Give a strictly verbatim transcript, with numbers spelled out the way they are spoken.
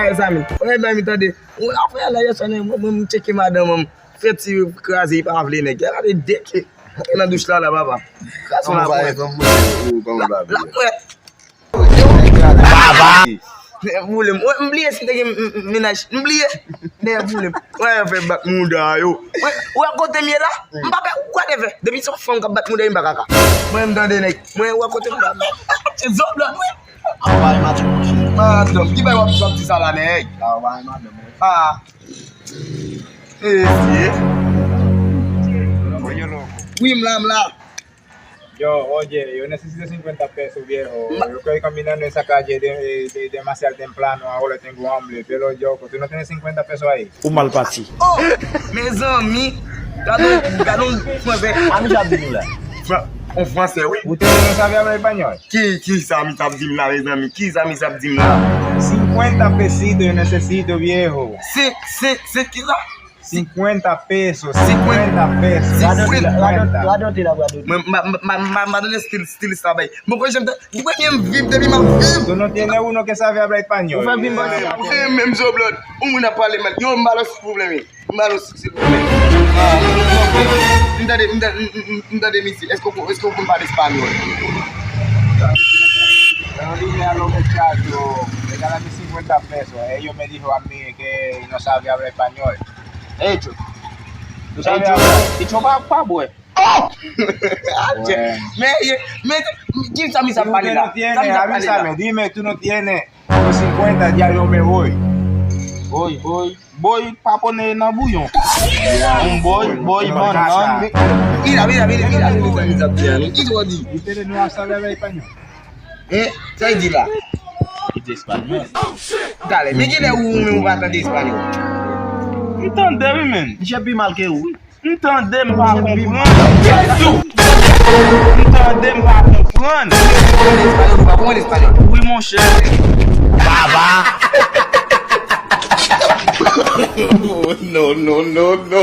Ay, zanmi, mwen bay mi tande. Ou la fè la yè swa mwen, mwen, mwen tcheke madanm mwen. Fè ti kraze, li pa vle nèg. Gade dèk. Nan douch la, la, papa. Kraze la, papa. Baba! Nèg boule m. Wè, m bliye si te gen m, m, m, mennaj. M bliye. Nèg boule m. Wè, yo fè bat mouda yo. Wè, wè kote m ye la? M pa pè, whatever. Depi se yon fanm k ap bat mouda, m pa kaka. Mwen, m tande nèg. Mwen, wè kote m la. Se zòb la, mwen. Anba e match, monchè. Madanm, ki bay w ap, w ap di sa la, nèg? La, anba e madanm, monchè. Ah. Mesye. Wi, m la, m la. Yo, oye, yo necesita cincuenta pesos, viejo. Yo estoy caminando en esa calle de, de, demasiado temprano, ahora tengo hambre, pero yo, tú no tienes cincuenta pesos ahí. Ou mal pati. Oh! Mezanmi, gade, gade yon fransè. A mi j ap di nou la. Fra-, yon fransè, wi. Ustedes no saben hablar español? Ki, ki sa mi t ap di m la, mezanmi? Ki sa mi t ap di m la? Cincuenta pesitos yo necesito, viejo. Senk, senk, senk, ki sa? Cincuenta pesos, cincuenta pesos. Radote la, radote, radote la, radote. Mwen, m pa, m pa, m pa, m pa tande stil, stil sa bay. Mwen pa janm tande, mwen menm viv depi m ap viv. Tú no tienes uno que sabe hablar español. Ou fè vin bandi. Mwen menm Zoblòd, ou moun ap pale mal. Yo, m ba l yon silvouplè, men. M ba l yon silvouplè. Ah, m tande, m tande, m, m, m, m tande mizik. Èske w, èske w konn pale espanyòl? Yo dije a los muchachos, regálame cincuenta pesos. Ellos me dijo a mí que no sabe hablar español. Hecho. Tú sabes hablar. Hecho pa, pa bwè. Oh! Men, men, ki sa mi sa pale la? Sa mi sa pale la? Dime, tú no tienes los cincuenta, ya yo me voy. Voy, voy. Boy pa pone nan bouyon. Un boy, boy, bannan. Mira, mira, mira, mira, mira, mira, mira, mira. Ki sa w di? Ustedes no saben hablar español. Eh, sa y di la? Li di espanyòl. Talè, men genlè ou menm ou pa tande espanyòl. M tande wi, men. Misye pi mal ke ou. M tande, m pa konprann. M tande, m pa konprann. Ou konprann espanyòl ou pa konprann espanyòl? Wi, monchè. Baba. Oh, no, no, no, no.